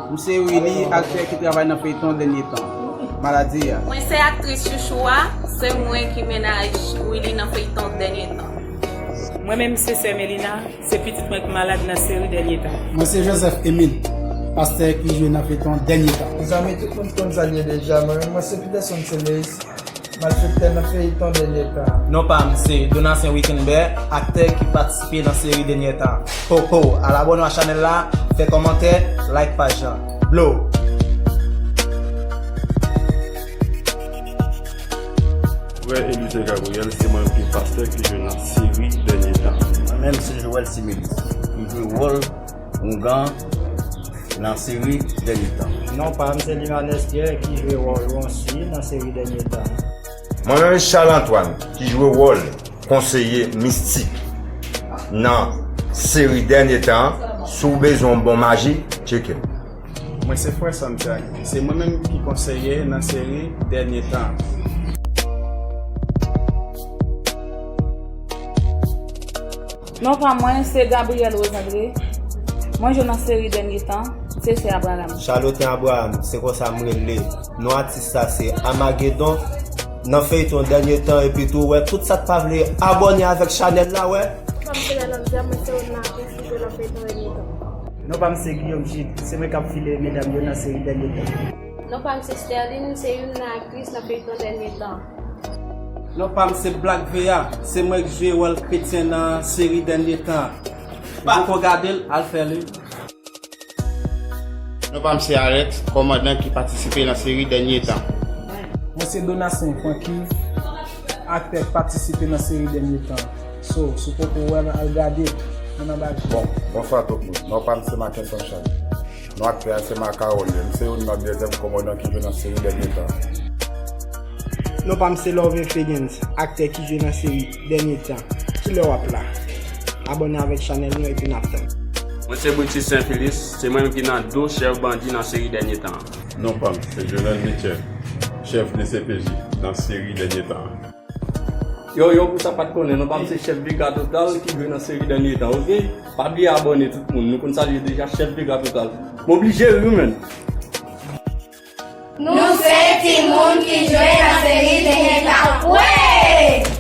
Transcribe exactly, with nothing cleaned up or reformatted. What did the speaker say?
M se Willy, aktè ki travay nan feyton dènye tan. Maladi a. Mwen se aktris chouchou a, se mwen ki mennaj Willy nan feyton dènye tan. Mwen menm se sè Melina, se pitit mwen ki malad nan seri dènye tan. Mwen se Joseph Emile, pastè ki jwe nan feyton dènye tan. Mezanmi, tout moun konn sa l ye deja, mwen menm mwen se Peterson Soleil, malfektè nan feyton dènye tan. Non pa m se Donatien Wickenbert, aktè ki patisipe nan seri dènye tan. Ho ho, al abòne a chanèl la, fè kòmantè, like paj lan. Blow! Frè Eliezer Gabriel, se mwen ki pastè ki jwe nan seri dènye tan. Mwen menm se Joel Similis, ki jwe wòl oungan nan seri dènye tan. Non pa m se Limanes Pierre ki jwe wòl Wonsi nan seri dènye tan. Mwen menm Charles Antoine ki jwe wòl konseye mistik nan seri dènye tan. Si w bezwen yon bon maji, tcheke m. Mwen se Frè Santiago, se mwen menm ki konseye nan seri dènye tan. Non pa mwen se Gabrielle Rosandre. Mwen jwe nan seri dènye tan, se sè Abraham. Charlotin Abraham, se konsa m rele. Non atis la se Amagedon. Nan feyton dènye tan epi tou wè tout sa k pa vle abòne avèk chanèl la wè. Non pa m se Bernard Diab, mwen se youn nan aktris ki jwe nan feyton dènye tan. Non pa m se Guillaume Gide, se mwen k ap file medam yo nan seri dènye tan. Non pa m se Sterline, se youn nan aktris nan feyton dènye tan. Non pa m se Black Veya, se mwen k jwe wòl kretyen nan seri dènye tan. Ou poko gade l, al fè li. Non pa m se Alex, kòmandan ki patisipe nan seri dènye tan. Mwen se Donatien Francky, aktè k patisipe nan seri dènye tan. So, si w poko wè l, al gade l, men nan bagay. Bon, bonswa tout moun. Non pa m se Mackenson Charles. Non aktè a se Macaulay. M se youn nan dezyèm kòmandan ki jwe nan seri dènye tan. Non pa m se Love Fegens, aktè ki jwe nan seri dènye tan. Kilè w ap la? Abòne avèk chanèl nou epi n ap tann. Mwen se Brutus Saint Philus, se mwen menm ki nan do chèf bandi nan seri dènye tan an. Non pa m se Jonel Michel, chèf D C P J nan seri dènye tan an. Yo, yo, pou sa k pa t konnen, non pa m se chèf Vega Total ki jwe nan seri dènye tan, oke? Pa bliye abòne tout moun, nou konn sa l ye deja, chèf Vega Total. M oblije ri wi, menn. Nou se timoun ki jwe nan seri dènye tan. Wee!